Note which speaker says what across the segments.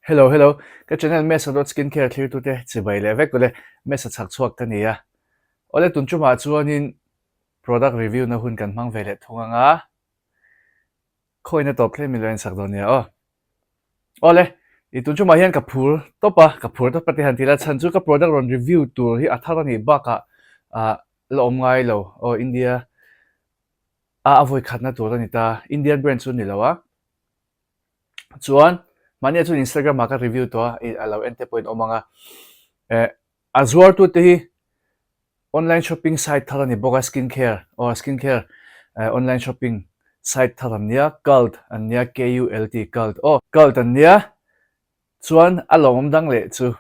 Speaker 1: Hello hello ka channel Mesa dot skincare thlirtute chibai leh vek ule Mesa chhak chhuak ka ni a awle tun tumah chuanin product review na hun kan hmang ve leh thung anga khawina tawp thleng min lo en sak dawn nia aw awle i tun tumah hian ka phur tawp a ka phur tawp a ti han ti la chhan chu ka product rawn review tur hi a thar a nih bakah ah la awm ngai lo aw India a a vawi khatna tur a ni ta Indian brand chu a ni lo a. Chuan mahnia chuan Instagram ah ka review tawh a, a lo en te pawhin awm ang a. Eh, a zuartute hi online shopping site thar a ni bawk a, skin care, aw skin care eh, online shopping site thar an nia, Cult an nia, K-U-L-T, Cult, aw, Cult an nia. Chuan a lawmawm dang leh chu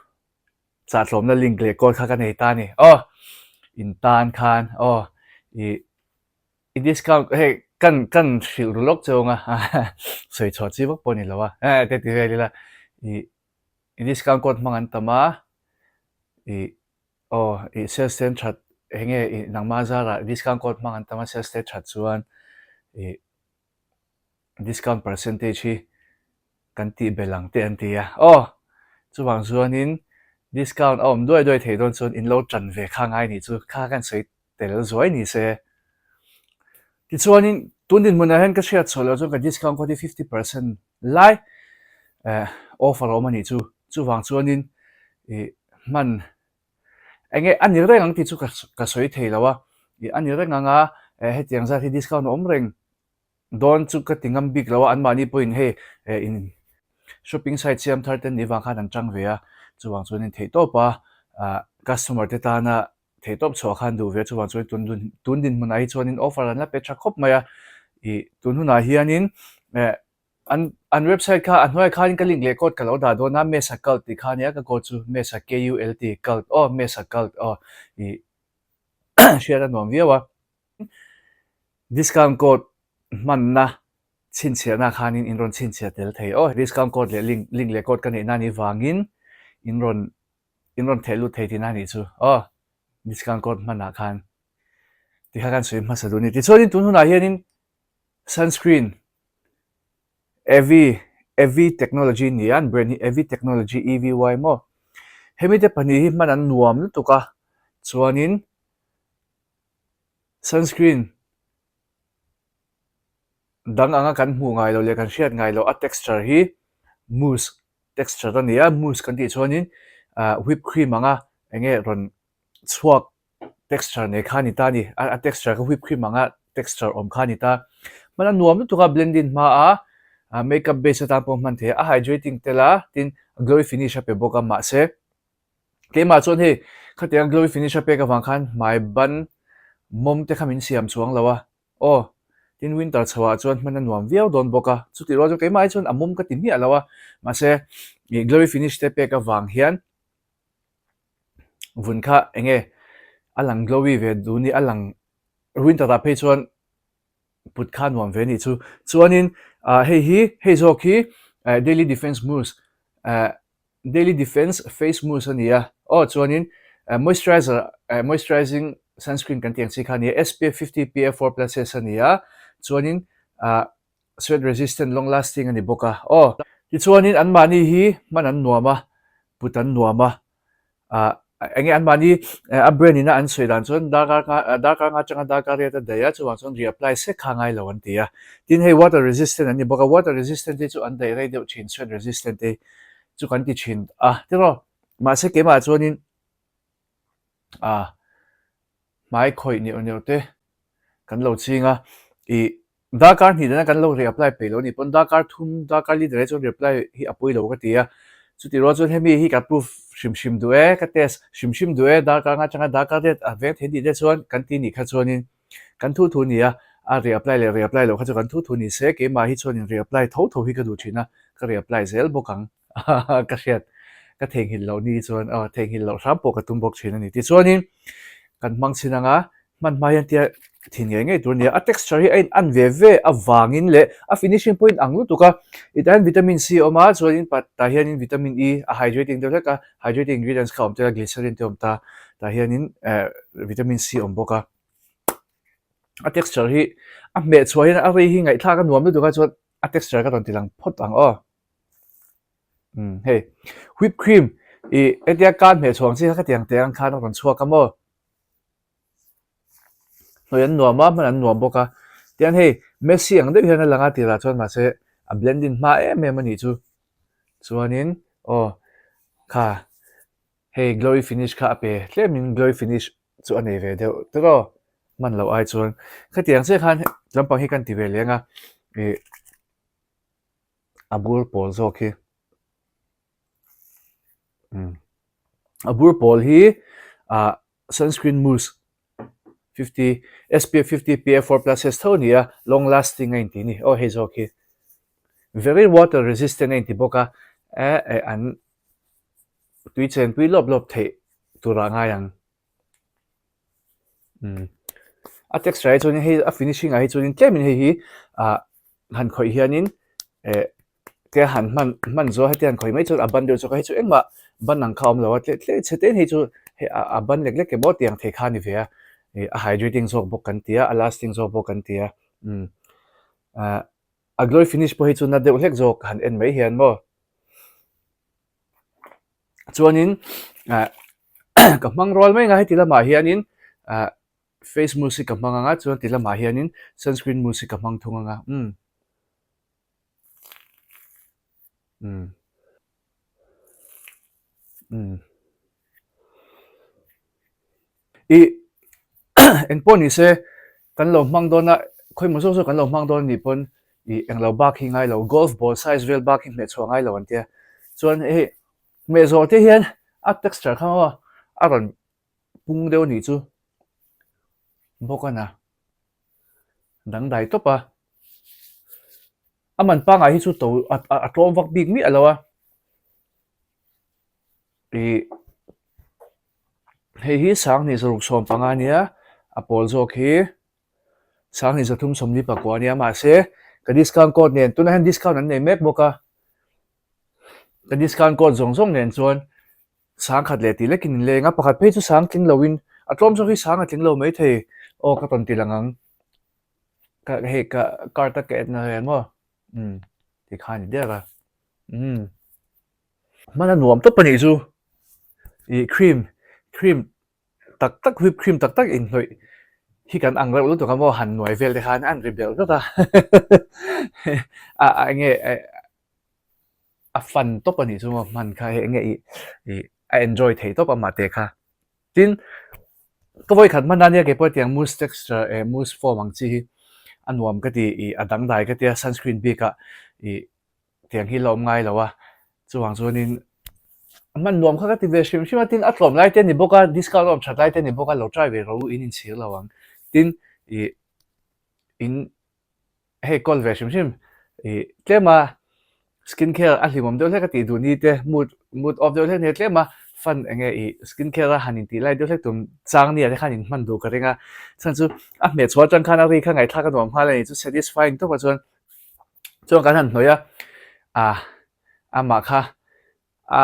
Speaker 1: chahtlawmna link leh code kha ka nei ta a ni, aw, in tan khan, aw, ih, I discount hei kan kan hrilh ru lawk che anga sawi chhuah chi vak pawh a ni lo a eh te ti vel ila ih i discount code hmang an tam a ih aw ih sales te an that eng nge ih nangma zarah discount code hmang an tam a sales te that chuan ih discount percentage hi kan tih belh ang te an ti a aw chuvang chuanin discount a awm duai duai theih dawn chuan in lo tan ve kha ngai nih chu kha kan sawi tel zuai ni se. Tichuanin tun dinhmunah hian ka hriat chhuah loh chuan ka discount kawt hi 50% lai eh offer a awm a nih chu. Chuvang chuanin ih hman eng nge a ni reng ang tih chu ka sawi thei lo a. Ih a ni reng ang a eh hetiang zat hi discount a awm reng. Dawn chu ka ti ngam bik lo a, anmahni pawhin hei eh in shopping site siam thar te ni vang khan an chang ve a, chuvang chuan in theihtawp a ah customer te tana theihtawp chhuah khan duh ve a, chuvang chuan tun dun tun dinhmunah hi chuanin offer an la pe tha khawp mai a, ih tun hunah hianin eh an an website kha a hnuaiah khanin ka link leh code ka lo dah dawn a, Mesa Cult tih kha a nia ka code chu Mesa K U L T Cult aw Mesa Cult aw ih hriat a nuam viau a. Discount code hmanna chhinchhiahna khanin in rawn chhinchhiah tel thei aw. Discount code leh link link leh code ka neihna anih vangin in rawn in rawn theh lut thei tihna anih chu aw. Discount code hmanah khan tikha kan sawi hmasa duh a ni. Tichuanin tun hunah hianin sunscreen Evy Evy technology ni a an brand hi Evy technology EVY maw. Hemi te pahnih hi hman an nuam lutuk a chuanin Sunscreen dang anga kan hmuh ngai loh leh kan hriat ngai loh a texture hi mousse texture a ni a, mousse kan tih chuanin ah whip cream anga eng nge rawn chhuak texture nei kha a ni ta a ni, a texture kha whip cream anga texture awm kha a ni ta. Hman a nuam lutuk a blending hma a ah makeup base atan pawh hman thei a, a hydrating tel a tin glowy finish a pe bawk a mahse Keimah chuan hei khatiang glowy finish a pek avang khan hmai ban mawm te kha min siam chuang lo a, aw tin winter chho ah chuan hman a nuam viau dawn bawk a, chutih rual chuan keimah hi chuan a mawm ka ti hmiah lo a, mahse ih glowy finish te pek avang hian vun kha eng nge a lang glowy ve duh ni a lang winter ah phei chuan put kha nuam ve a nih chu. Chuanin ah hei hi hei zawk hi daily defense mousse eh Daily Defense Face Mousse a ni a, aw chuanin moisturizer moisturizing sunscreen kan tih ang chi kha a ni a, SPF 50 PA 4 plus S a ni a, chuanin sweat resistant long lasting a ni bawk a, aw. Tichuanin anmahni hi hman an nuam a, put an nuam a, Eng nge anmahni a brand ina an sawi dan chuan darkar nga darkar nga atanga darkar riat a daih a, chuvang chuan reapply sek kha ngai lo an ti a. Tin hei water resistant an ni bawk a, water resistant te chu an daih rei deuh thin, sweat resistant te chu kan ti thin a tiraw. Mahse keimah chuanin ah hmai khawih neuh neuh te kan lo ching a, ih Darkar hnih dana kan lo reapply peih lo a nih pawn darkar thum, darkar li dana chuan reapply hi a pawi lo ka ti a. Chutih rual chuan hemi hi ka proof hrim hrim duh e, ka test hrim hrim duh e, darkar nga atanga darkar te a veng thei tih te chuan kan ti nih kha chuanin kan thu thu ni a, a reapply leh reapply loh kha chu kan thu thu ni se, keimah hi chuanin reapply tho tho hi ka duh thin a, ka reapply zel bawk ang. Ka hriat, ka theihnghilh loh ni chuan aw theihnghilh loh hram pawh ka tum bawk thin a ni. Tichuanin kan hmang chhin anga hman hma hian tia thin ngei ngei tur a ni a, a texture hi a in an ve ve avangin leh a finishing pawh in ang lutuk a, hetah hian vitamin C a awm a, chuanin tah hianin vitamin E a hydrating deuh hlek a, hydrating ingredients kha a awm tel a, glycerin te a awm ta, tah hianin eh vitamin C a awm bawk a. A texture hi a hmeh chhuah hian a rei hi ngaihthlak a nuam lutuk a chuan a texture ka rawn ti lang phawt ang aw. Umm hei whip cream ih hetia kan hmeh chhuang chi kha khatiang teh ang khan a rawn chhuak a maw. Hnawih an nuam a, hman an nuam bawk a. Tihian hei Messi ang deuh hian a lang a tirah chuan mahse a blending hma em em a nih chu. Chuanin aw kha hei glowy finish kha a pe tlemin glowy finish chu a nei ve deuh tawh aw hman loh ai chuan. Khatiang chiah khan lampang hi kan ti ve leng a ih a bur pawl zawk hi. Umm a bur pawl hi ah sunscreen mousse 50 SPF 50 PA 4 plus S tho a ni a long lasting a inti a ni aw hei zawk hi very water resistant a inti bawk a eh eh an tui chen pui lawp lawp theih turah a ngai ang. Umm a texture ah hi chuanin hei a finishing ah hi chuanin tlemin hei hi ah han khawih hianin eh tia han hman hman zawh hetia han khawih mai chuan a ban deuh zawk a hei chu engmah ban ang kha a awm lo a tle tle chhe tein hei chu hei a a ban lek lek emaw tiang thei kha a ni ve a ih a hydrating zawk bawk kan ti a a lasting zawk bawk kan ti a umm ah a glowy finish pawh hi chu na deuh hlek zawk han en mai hian maw. Chuanin ah ka hmang rual mai ang a heti lamah hianin ah face mousse hi ka hmang ang a chuan ti lamah hianin sunscreen mousse hi ka hmang thung ang a umm umm umm. Ih engpawh ni se kan lo hmang dawn a khawimaw zawk zawk kan lo hmang dawn anih pawn ih englo bak hi ngai lo golf ball size vel bak hi hmeh chhuah ngai lo an tia chuan hei hmeh zawh te hian a texture kha maw a rawn pung deuh anih chu bawk a na dangdai tawp a a man pangngai hi chu to a tlawm vak bik miah lo a. Ih hei hi sanghnih zaruk 15 ania a pawl zawk hi sanghnih 349 ania mahse ka discount code nen tunah hian discount an nei mek bawk a ka discount code zawng zawng nen chuan sangkhat leh tih lekin in leng a pakhat phei chu sang tling loin a tlawm zawk hi sang a tling lo maithei aw ka tawn ti lang ang ka hei ka card a ka en na vel maw umm tikhan ni der a umm. Hman a nuam tawp a nih chu ih cream cream tak tak whip cream tak tak inhnawih hi kan ang reuh lutuk a maw han nuai vel te khan a an ri belh vek a a a enge a fun tawp a nih chu maw hman kha hei enge ih ih a enjoy thei tawp amah te kha tin ka vawi khat hman a nia keipawh hetiang mousse texture eh mousse foam ang chi hi a nuam ka ti ih a dangdai ka tia sunscreen bik ah ih. Tiang hi la awm ngai lo a, chuvang chuanin hman nuam kha ka ti ve hrim hrim a, tin a tlawm lai te a ni bawk a, discount a awm that lai te a ni bawk a, lo try ve rawh u in inchhir lo ang. Tin ih in hei kawl ve hrim hrim ih tlem a skin care a hlimawm deuh hlek a tih duh ni te mood mood off deuh hlek nia tlem a fun eng nge ih skin care a han intih lai deuh hlek tum chang nia te khan in hman duh ka ring a, chhan chu a hmehchhuah atang khan a ri kha ngaihthlak a nuam nghal a ni chu satisfying tawp a chuan Chuan kan han hnawih a, ah amah kha a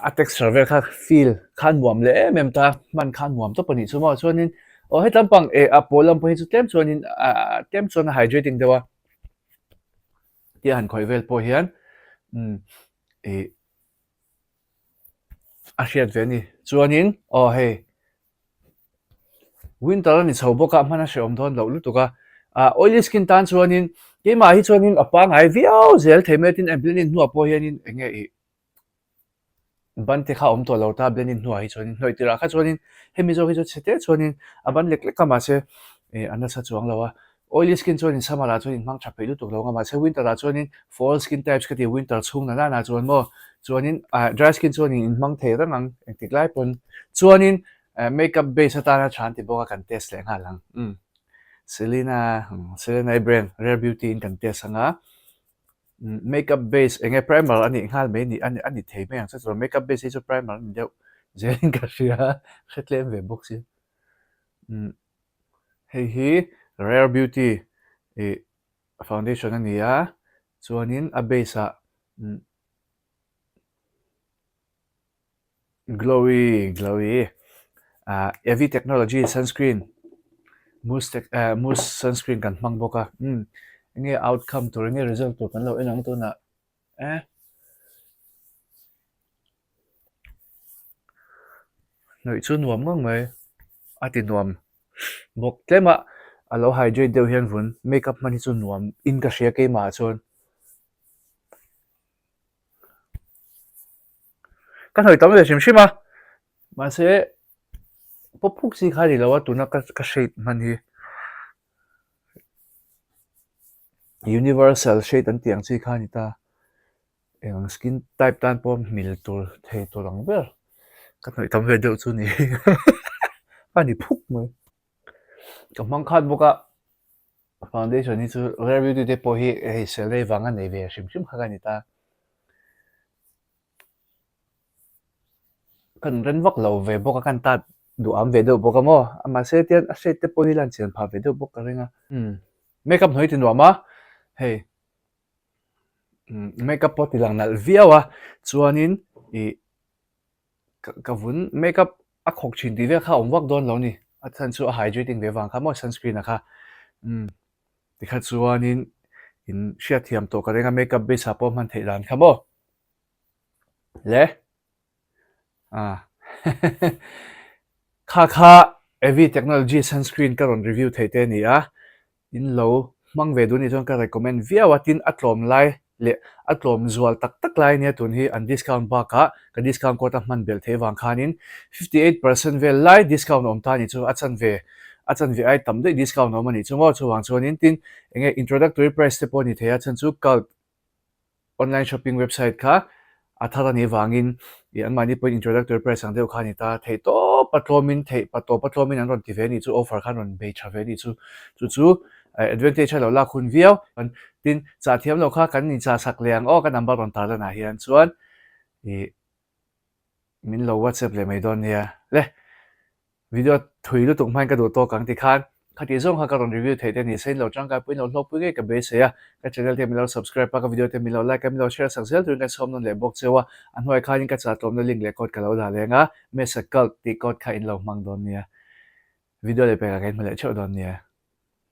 Speaker 1: a texture vel kha feel kha a nuam leh em em ta, hman kha a nuam tawp a nih chu maw. Chuanin aw heti lampang eh a pawl lam pawh hi chu tlem chuanin ah tlem chuan a hydrating deuh a, tia han khawih vel pawh hian umm ih a hriat ve a ni. Chuanin aw hei. Winter a ni chho bawk a, hman a hrehawm dawn loh lutuk a. Ah oily skin tan chuanin keimah hi chuanin a pangngai viau zel thei mai a tin blending hnuah pawh hianin eng nge ih ban te kha a awm tawh lo ta blending hnuah hi chuanin hnawih tirah kha chuanin hemi zawk hi chu chhe te chuanin a ban lek lek a mahse ih a nasa chuang lo a. Oily skin chuanin summer ah chuan inhmang tha peih lutuk lo ang a mahse winter ah chuanin for all skin types ka ti winter chhung na nana chuan maw chuanin ah dry skin chuanin inhmang thei reng ang engtik lai pawn chuanin eh makeup base atana tha an ti bawk a kan test leh nghal ang umm Selena Selena i brand Rare Beauty in kan test ang a umm makeup base eng nge primer a nih nghal mai ni a ni thei mai ang chu chuan makeup base hi chu primer a ni deuh zelin ka hria hre tlem ve bawk si umm. Hei hi Rare Beauty ih foundation a ni a, chuanin a base ah glowy glowy ah Evi Technology sunscreen mousse tech eh mousse sunscreen kan hmang bawk a umm enge outcome tur enge result tur kan lo en ang tunah eh. Hnawih chu nuam ngang mai a ti nuam bawk tlem a, a lo hydrate deuh hian vun makeup hman hi chu nuam in ka hria keimah ah chuan. Ka hnawih tam ve hrim hrim a, mahse pawp phuk chi kha a ni lo a tuna ka shade hman hi. Universal shade an tih ang chi kha a ni ta. Eng skin type tan pawh mil tur thei tur ang ber ka hnawih tam ve deuh chu ni a ni phuk mai. Ka hmang khat bawk a foundation hi chu rare beauty te pawh hi hei sel rei vang a nei ve hrim hrim kha ka ni ta. Kan ren vak lo ve bawk a kan tat duham ve deuh bawk a maw mahse tian a shade te pawh hi lan chian phah ve deuh bawk ka ring a. Makeup hnawih ti nuam a hei. Makeup pawh ti lang nalh viau a chuanin ih ka vun makeup a khawk thin tih vel kha a awm vak dawn lo a ni a chhan chu a hydrating ve vang kha maw sunscreen a kha umm tikha chuanin in hriatthiam tawh ka ring a makeup base ah pawh hman theih dan kha maw le. Kha kha Evi Technology sunscreen ka rawn review thei te a ni a, in lo hmang ve duh anih chuan ka recommend viau a, tin a tlawm lai leh a tlawm zual tak tak lai ania tun hi an discount bakah ka discount code a hman belh theih avang khanin 58% vel lai discount a awm ta anih chu a chanve a chanve ai tam daih discount a awm anih chu maw chuvang chuanin tin enge introductory price te pawh a ni thei a chhan chu cult Online shopping website kha a thar a nih vangin ih anmahni pawhin introductory price ang deuh kha a ni ta. Theih tawp a tlawmin theih pa tawp a tlawmin an rawn ti ve a nih chu offer kha an rawn bei tha ve a nih chu. Chu chu advantage a lo lak hun viau. Tin, chah thiam lo kha kan inchah sak leh ang aw ka number rawn tar lanah hian chuan ih min lo whatsapp leh mai dawn nia. Le. Video thui lutuk hmain ka duh tawk ang tikhan khatih zawng kha ka rawn review theih te ni se inlo tangkai pawh inlo hlawkpui ngei ka beisei a, ka channel te minlo subscribe a, ka video te minlo like a, minlo share sak zel turin ka chhawm nawn leh bawk cheu a, a hnuai khanin ka chah tlawmna link leh code ka lo dah leng a, Mesa Cult tih code kha inlo hmang dawn nia. Video leh pekah ka inhmu leh theuh dawn nia.